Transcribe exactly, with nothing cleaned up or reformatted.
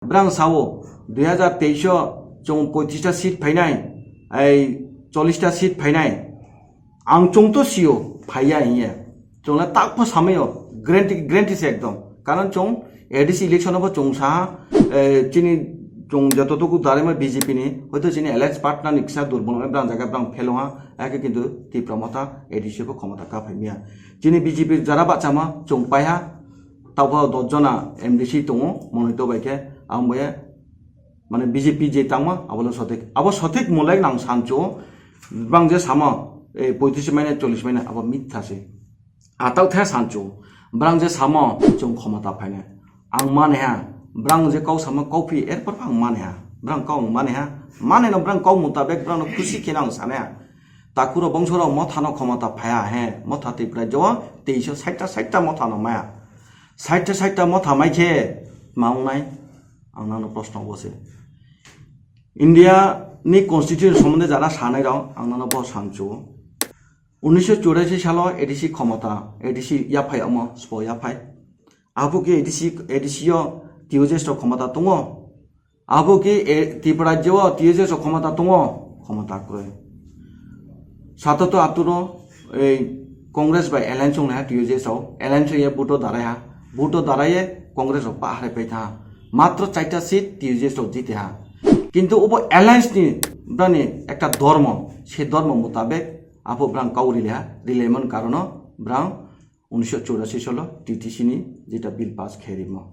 Brang sao, dui hazar teis o chwng poitrista seat phainai, ai cholista seat phainai. Ang chwng to sio, phaiya hiya. Chwngla takpho samaio, guarantee, guarantee se ekdom. Karon chwng A D C election bo chwng saha, eh, chini chwng jototuku darima B J P ni, hoito chini alliance partner ni kisa durbol, brang jaga brang phelo ha, ake kintu Tipra Motha A D C bo khomota ka phaimya. Chini B J P jara bachama chwng paiha, tabuk dos jona M D C tongo, monoito bai khe, ang boya, mane B J P je tangma, abo lo sothik. Abo sothik mulai nang sancho, brang je sama, eh, poitrish maine, chollish maine, abo mitha se. Atau the sancho, brang je sama, chwng khomota phaine. Ang mane ha, brang je kau sama, kau phi, erpor ang mane ha. Brang kau ang mane ha. Mane no brang kau mutabek, brang no khusi khe nang sane ha. Takuro bongso rok motha no khomota phaya he, motha Tipra jo, teis o saita saita motha no maya. Saita saita motha mai khe, ma wngnai? Ang nang no proshno bo se. India ni constitution somonde jara sanai rok, ang nang no bo sancho. Unnish churashi salo A D C khomota, A D C yaphai omo, spo yaphai. Abo khe A D C, A D C o T U J S rok khomota tongo. Abo khe, eh, Tripura rajyo o T U J S rok khomota tongo, khomota kwrwi. Sato to aturo, ei, Congress bai alliance wngnai ha T U J S rok, alliance ye vote o darai ha, vote o darai ye Congress rok pa harai pai tha. Matro chaita seat T U J S rok jite ha. Kintu obo alliance ni, brani ekta dormo, se dormo mutabek, abo brang kau rile ha, rile mon karono brang unnish churashi salo T T C ni jeta bill pass khe rimo.